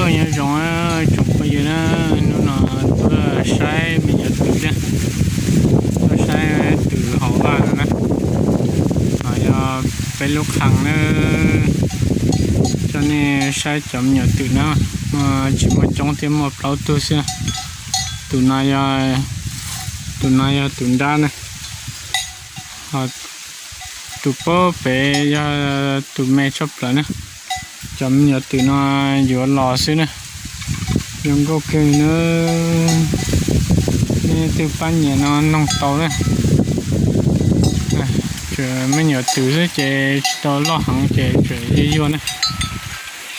Nyob zoo tsoom phooj ywg na, hnub no tuaj saib me nyuam twm thiab, tuaj saib twm hauv vaj no na. No yog peb lub qhee na, coj nej saib cov me nyuam twm na, tsis muaj coob thiab, muaj plaub tug xwb. Tus no, tus no yog tus nrab na. Tus pab pem yog tus me tshaj plaws na. Cov me nyuam twm no yuav los xwb na. Zoo nkauj kawg na. Nej twg pab nyiam no noog tau na. Tsuas me nyuam twm xwb ces tsis tau loj heev ces tsuas yuag yuag na.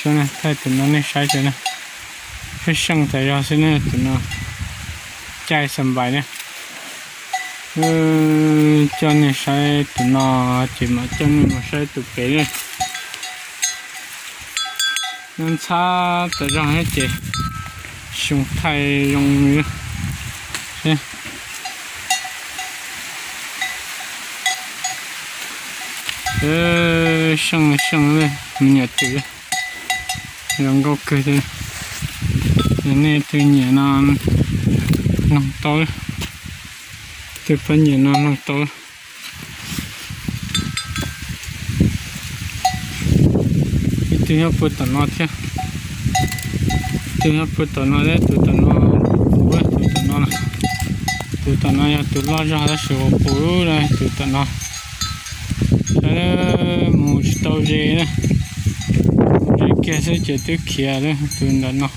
Saib, thaij tus no nej saib tso na. Seej seej tas zog xwb na tus no. Caij xa npais na. Coj nej saib tus no ces mam coj nej mus saib tus pem na. Nyob ntxhab tas zog thiab ces xyoo thaij zoo. Seej seej me nyuam twm. Zoo nkauj kawg thiab. Yog nej twg nyiam no noog tau, twg pab nyiam no noog tau. Ib tug nyob puag tom no thiab. Ib tug nyob puag tom no thiab, tus tom no, tus tom no, tus tom no yog tus loj zog tab sis qus qus, tus tom no. Saib, mus tsis tau ze na, mus ze kiag xwb ces twb khiav lawm tus ntawm no.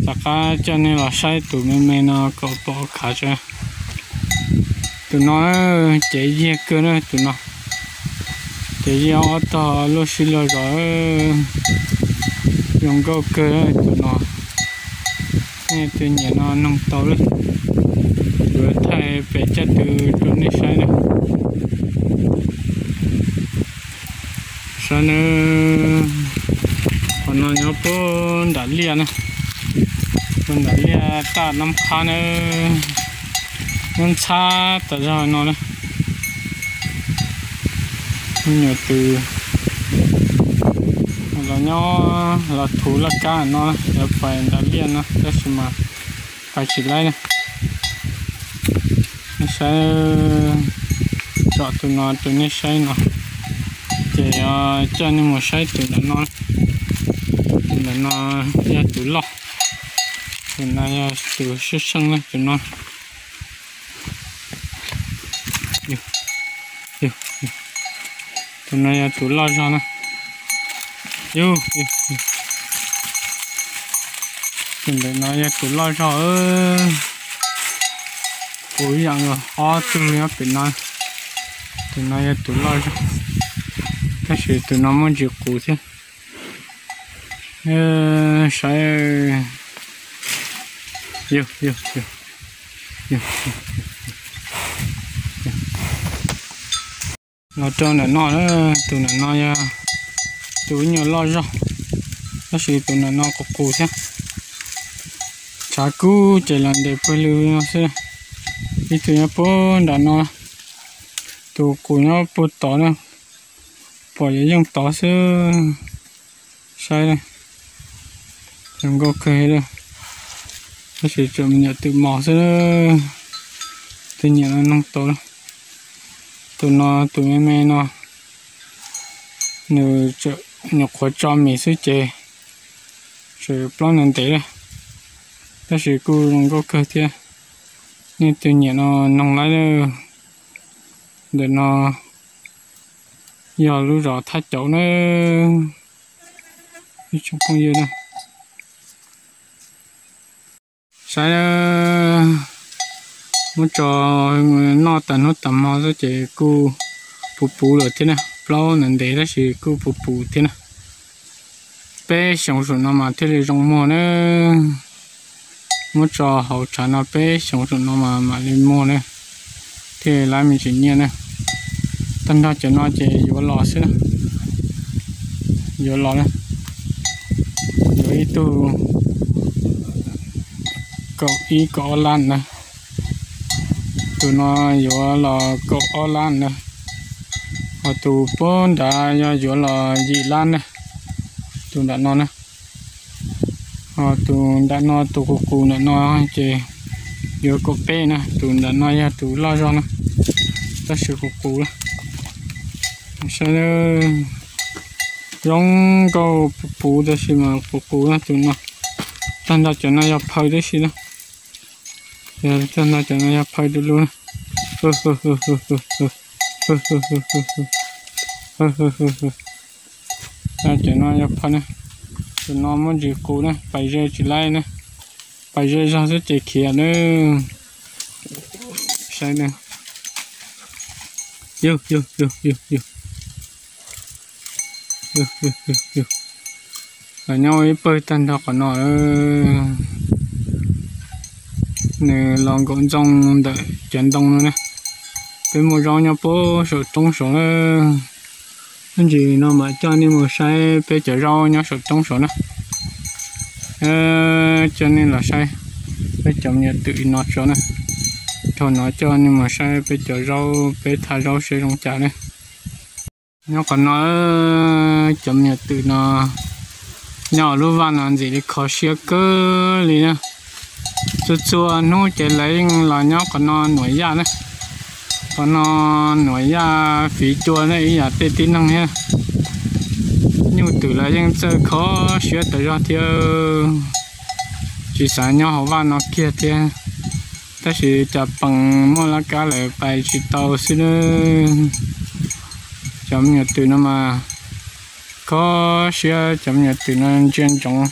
Rov qab coj nej los saib tus me me no kom pom khav tso. Tus no cev yiag kawg na tus no. Cev yiag ob tog luaj sib luag zos. Zoo nkauj kawg tus no. Nej twg nyiam no noog tau lawm. Kuv thaij pem caj tw rau nej saib na. Saib na, qhov no nyob puag nram liaj na, puag nram liaj taj nab qhab na. Nyob ntxhab tas zog no na. Me nyuam twm los nyob los thuv laj kab no, lawv pais nram liaj no tab sis mas pais tsis laib na. Nej saib, tsom tus no rau nej saib no, ces coj nej mus saib tus ntawm no. Tus ntawm no yog tus loj, tus no yog tus seej seej na tus no. Tus no yog tus loj zog na. Tus ntawm no yog tus loj zog. Qus ib yam nkaus, ob tug nyob pem no. Tus no yog tus loj zog, tab sis tus no muaj ntsis qus thiab. Saib, los rau ntawm no, tus ntawm no yog tus nyuag loj zog, tab sis tus ntawm no qus qus thiab. Tshav kub ces los ntes pawg lw no xwb. Ib tug nyob puag nram no, tus qus nyob puag tod na, pom yuav yeej tod xwb. Saib, zoo nkauj kawg li, tab sis tsuas me nyuam twm mos xwb. Twg nyiam no noog tau. Tus no tus me me no, nws nyuam qhuav tso mis xwb ces tseem plaub ntev ntev li, tab sis kuj zoo nkauj kawg thiab. Nej twg nyiam no noog laib lawm. Ntawm no yog lub zos Thaj Cauv na. Ib tsoom phooj ywg na, saib, muab tso noj tas hnub tas hmo xwb ces kuj puv puv lawm thiab na, plaub ntev ntev tab sis kuj puv puv thiab na. Peb xyoos saum no mas thiaj li zoo muag na. Muab tso hauv tshav no peb xyoos saum no mas mam li muag na, thiaj li lab me ntsis nyiaj na. Tag nrho cov no ces yuav los xwb na, yuav los na. Yuav ib tug kaum ib kaum ob lab na, tus no yuav los kaum ob lab na, ho tus puag nrad yog yuav los yim lab na, tus nram no na. Tus nram no, tus qus qus nram no ces yuav kaum peb na, tus nram no yog tus loj zog na, tab sis qus qus lawm. Saib, zoo nkauj puv puv tab sis mas qus qus na tus no. Tag nrho cov no yog phaw tib si na. Tag nrho cov no yog phaw du lug na. Cov no yog phaw na. Tus no muaj ntsis qus na, pais ze tsis laib na. Pais ze zog xwb ces khiav na. Saib na. Yug yug yug yug yug. Los nyob ua ib pawg tag nrho qhov no. Nws los nkaum ntxoo ntawm cov ntoo no na. Peb muaj zaub nyob puag saum roob saud na. Ib ntsis no mam coj nej mus saib peb cov zaub nyob saum roob saud na. Coj nej los saib peb cov me nyuam twm no tso na. Dhau no coj nej mus saib peb cov zaub, peb thaj zaub seb zoo cas na. Nyob qhov no, cov me nyuam twm no nyob lub vaj no ntxim li kho siab kawg li na. Txhua txhua hnub ces lawv yeej los nyob qhov no nuam yaj na. Qhov no nuam yaj fiv cua na ib yam tej tib neeg thiab. Nyuj twm los yeej txawj kho siab tas zog thiab. Tsis xav nyob hauv vaj no kiag thiab, tab sis cas pees muaj laj kab lawm pais tsis tau xwb na. Cov me nyuam twm no mas kho siab, cov me nyuam twm no ntsia ntsoov,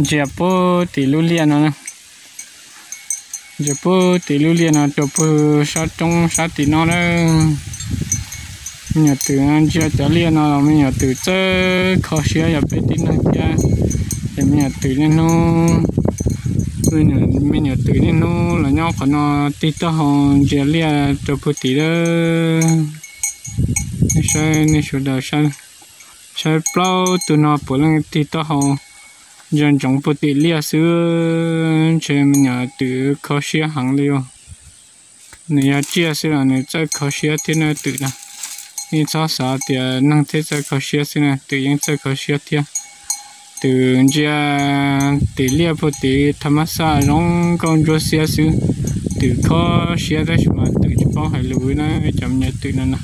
ntsia puag tim lub liaj no na. Ntsia puag tim lub liaj no rau puag sab roob sab tim no na. Me nyuam twm no ntsia cov liaj no los me nyuam twm txawj kho siab yog peb tib neeg thiab. Ces me nyuam twm niaj hnub, me nyuam twm niaj hnub los nyob qhov no tig taub hau ntsia liaj rau puag tim lawm. Nej saib, nej sawv daws saib, saib plaub tug no puav leej tig taub hau ntsia ntsoov puag tim liaj xwb, ntshe me nyuam twm kho siab heev li os. Nws yog tsiaj xwb los nws txawj kho siab thiab na twm na. Nej txhob xav tias neeg thiaj txawj kho siab xwb na, twm yeej txawj kho siab thiab. Twm ntsia tim liaj puag tim thaj mab xaj zoo nkauj ntsuab xiab xwb, twm kho siab tab sis mas twm tsis paub hais lus na. Cov me nyuam twm no na,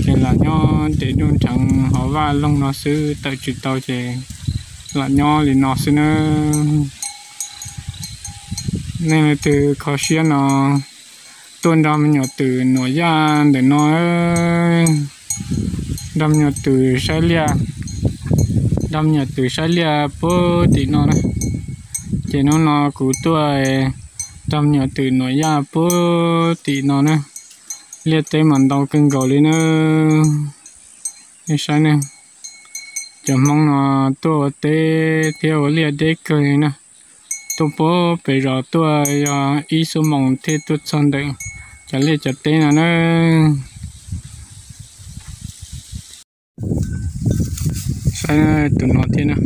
ces los nyob ntev nruj nrheev hauv vaj loog no xwb, tawm tsis tau ces los nyob li no xwb na. Nej leej twg kho siab no tuaj nrog me nyuam twm nuam yaj ntawm no, nrog me nyuam twm saib liaj, nrog me nyuam twm saib liaj puag tim no na. Ces hnub no kuv tuaj nrog me nyuam twm nuam yaj puag tim no na. Liaj teb mas ntau kawg nkaus li na. Nej saib ne, cov Hmoob no tuaj ua teb thiab ua liaj deb kawg li na. Tuaj puag pem zos tuaj yog ib xuab moos thiaj tuaj txog ntawm cov liaj cov teb no na. Saib tus no thiab na,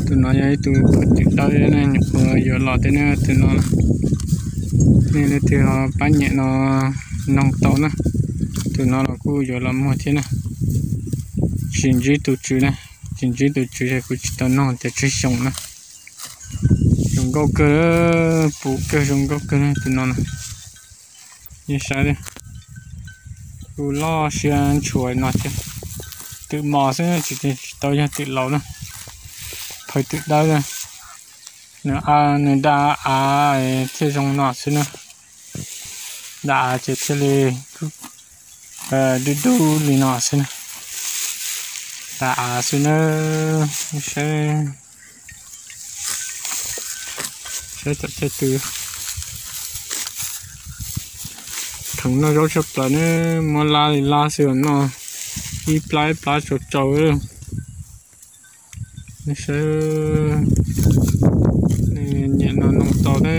tus no yog ib tug phaw twm dawb na, nyuam qhuav yuav los thiab na tus no. Nej leej twg ho pab nyiam no noog tau na, tus no los kuj yuav los muag thiab na. Tsis ntsib tus tswv na, tsis ntsib tus tswv es kuv tsis tau noog tias tsawg xyoo na. Zoo nkauj kawg, puv kawg, zoo nkauj kawg tus no na. Nej saib, kuj loj siab ntshua no thiab. Twm mos xwb tsis tau yog twm laus na. Phaw twm dawb, nws da av thiaj zoo no xwb na. Da av ces thiaj li dub dub li no xwb na. Da av xwb na. Saib, saib tom tej tw, kheev noj zaub tshaj plaws na, muab lab li lab xwb noj, ib plab ib plab tsau tsau. Saib, nyiam no noog tau na.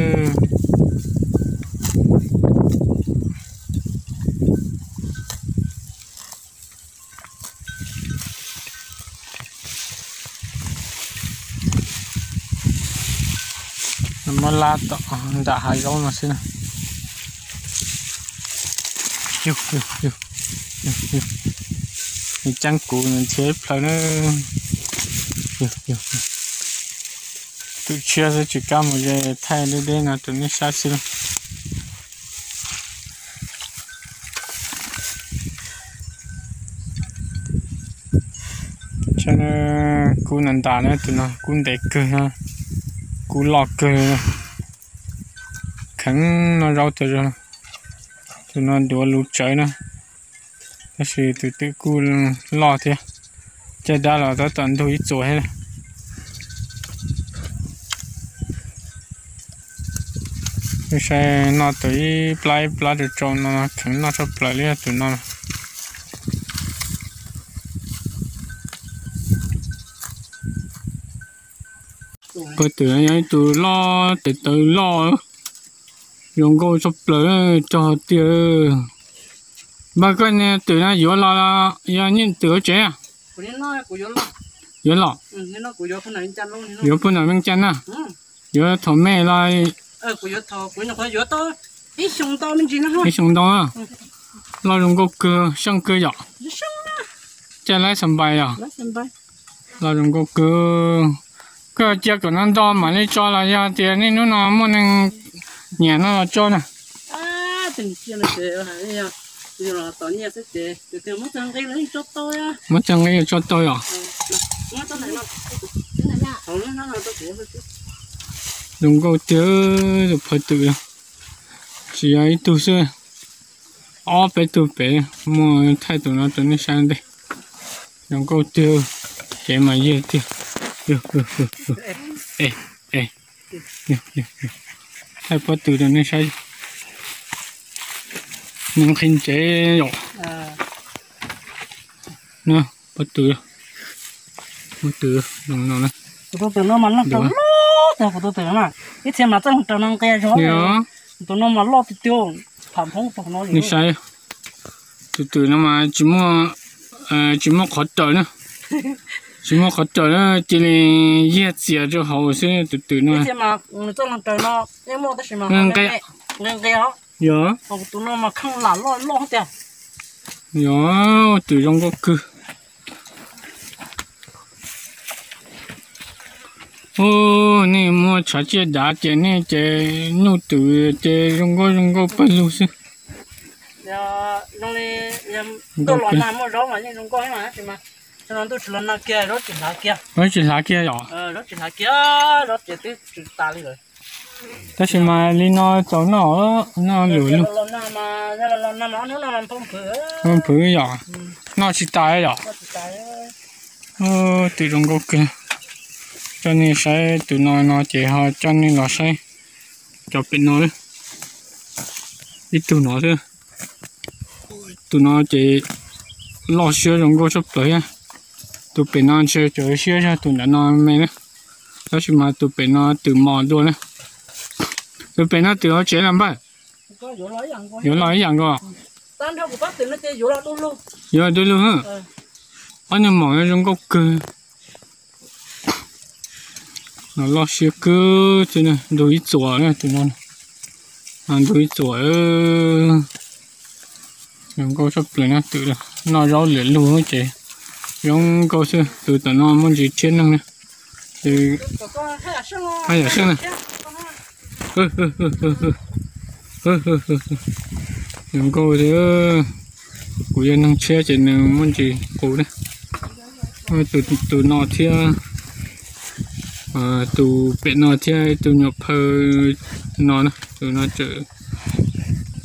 Muab lab tom nram hav zoov no xwb na. Nws caab kuv nws nrhiav ib plhaw na. Tus tshiab xwb tsis kam mus ze, thaij deb deb no rau nej saib xwb. Kub ntas ntas na, tus no kub ntev kawg, kub loj kawg. Kheev noj zaub tas zog. Tus no duav lus tsawv na, tab sis tus twm kuj loj thiab. Caij dab los tab tom ntug ib txuas thiab. Saib noj tau ib plab ib plab rau tsau no, kheev noj tshaj plaws li tus no. Pawg twm yog ib tug loj tes taw loj, zoo nkauj tshaj plaws, cog tiag. Npawg, koj twm no yuav los yog nyiaj twm hauv tsev? Yuav los. Yuav pug nam me cas na? Yuav thaum me los? Ib xyoo ntau na. Loj zoo nkauj kawg, seej kawg yom. Caij laib xam npais yom. Loj zoo nkauj kawg. Koj cia kom no nto mam li tso los yog tias niaj hnub no muaj neeg nyiam no los tso na? Muab txog nqi yuav tso tau yom. Zoo nkauj tiag, tus phaw twm tsis yog ib tug xwb, ob peb tug pem. Muaj thaij tus no rau nej saib ntej. Zoo nkauj tiag, cev mas yig tiag. Thaij pob tw rau nej saib. Nws nqhis ntsev yom. Pob tw, pob tw zoo no. Tus no mas loj tiag, kuv tus twm no mas ib txhia mas txawj hluas raws no nqia zog. Tus no mas loj tiag tiag, tham phoob tag no. Nej saib, tus twm no mas tsis muaj, tsis muaj qhov raws na. Tsis muaj qhov raws na, cia li yig txias rau hauv xwb tus twm no. Nws txawj hluas raws no, nqia, nqia. Yog. Tus no mas kheej lam loj loj tiag. Yog, twm zoo nkauj kawg. Nej muaj tshav tsiaj dav ces nej ces nuj twm ces zoo nkauj zoo nkauj pawg lug xwb. Zoo li tuaj los nag muaj zaub mas yeej zoo nkauj mas, tab sis mas ntuj tsis los nag kiag zaub tsis hlav kiag. Zaub tsis hlav kiag yom? Zaub tsis hlav kiag, zaub ces twb tsw tas li lawm. Tab sis mas li no txaus noj, noj lwm lug. Phaj nphwv yom, noj tsis tas yom. Twm zoo nkauj kawg. Coj nej saib tus no no ces ho coj nej los saib cov pem no, ib tug no xwb. Tus no ces loj siab zoo nkauj tshaj plaws thiab. Tus pem no ntshe cov siab zog tus ntawm no me na. Tab sis mas tus pem no twm mos dua na. Tus pem no twm hauv tsev los npawg? Yuav los ib yam nkaus. Yuav du lug. Ob niag maum no zoo nkauj kawg. Loj siab kawg, ntug ib txuas na tus no. Ntug ib txuas. Zoo nkauj tshaj plaws na, twm noj zaub lwm lug ces zoo nkauj xwb. Tus tom no muaj ntsis rhiab neeg na. Haj yam seej na. Zoo nkauj tiag. Kuv yog neeg tshiab ces nws muaj ntsis qus na. Tus no thiab, tus pem no thiab ib tug nyuam phaw no na, tus no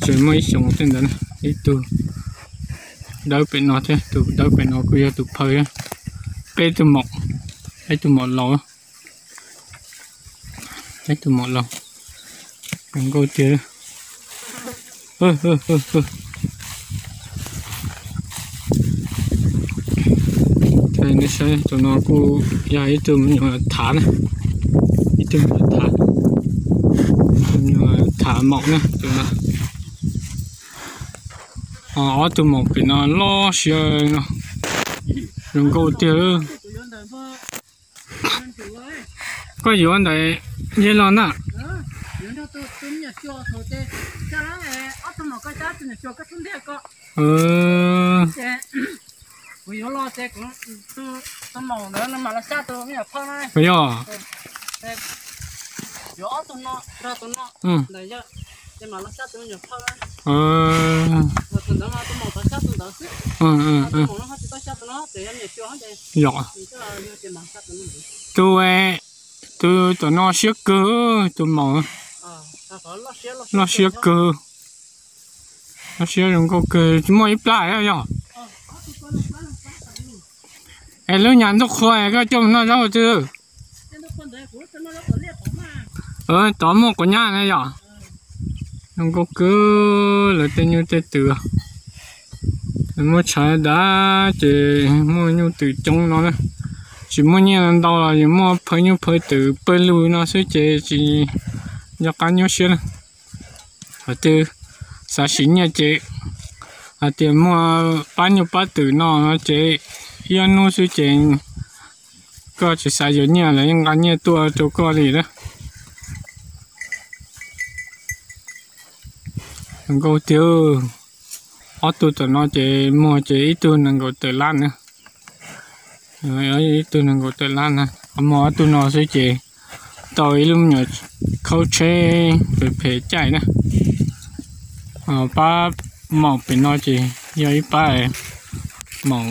tseem muaj ib xyoos tej ntawd na. Ib tug dawb pem no thiab, tus dawb pem no kuj yog tus phaw thiab. Peb tug maum, peb tug maum laus, peb tug maum laus. Zoo nkauj tiag. Nej saib tus no kuj yog ib tug me nyuam thav na, ib tug me nyuam thav, me nyuam thav maum na tus no. Ob tug maum pem no loj siab no, zoo nkauj tiag. Koj yuav ntawd yog los na. Yog. Yog, tus, tus tom no siab kawg, tus maum, loj siab kawg, loj siab zoo nkauj kawg, tsis muaj ib plab yog. Es lub nyuag ntuj qhua koj coj mus noj zaub twg? Tod muaj quav nyab na yom. Zoo nkauj kawg lawv tej nyuj tej twm. Muab tshav dav ces muaj nyuj twm coob no na. Tsis muaj nyiaj ntau los yus muaj phawj nyuj phawj twm pawg lug no xwb ces tsis nco qab nyuaj siab na. Hos twg xav sim nyiaj ces hais tias muaj pab nyuj pab twm no ces ib ob hnub xwb ces koj tsis xav yuav nyiaj lawv yeej nqa nyiaj tuaj rau koj li na. Zoo nkauj tiag. Ob tug tom no ces muag ces ib tug nees nkaum tawm lab na. Ib tug nees nkaum tawm lab na, muag ob tug no xwb ces tau ib lub me nyuam khaub tsheb phem phem caij na. Pab maum pem no ces yog ib pab maum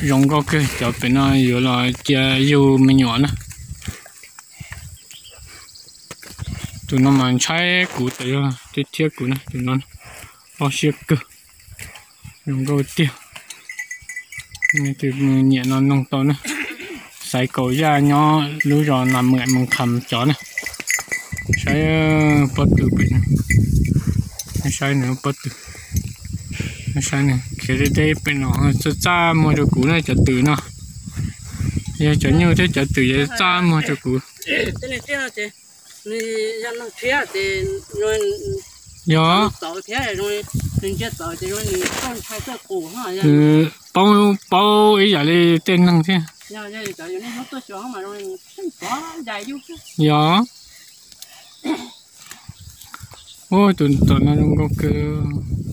zoo nkauj kawg, cov pem no yuav los cia yug me nyuam na. Tus no mas ntshai kuv tas zog thiab kuv na, tus no loj siab kawg, zoo nkauj tiag. Tus nyiam no noog tau na, xaiv kaum yaj nyob lub zos Nas Mem Moos Kham cov na. Saib pob tw pem, saib nws pob tw, saib nws khiav deb deb pem no, txaj txaj muag rau kuv na cov twm no. Yog cov nyuj thiab cov twm yog txaj muag rau kuv. Yog, paub, paub ib yam li tej neeg thiab. Yog, tus tom no zoo nkauj kawg.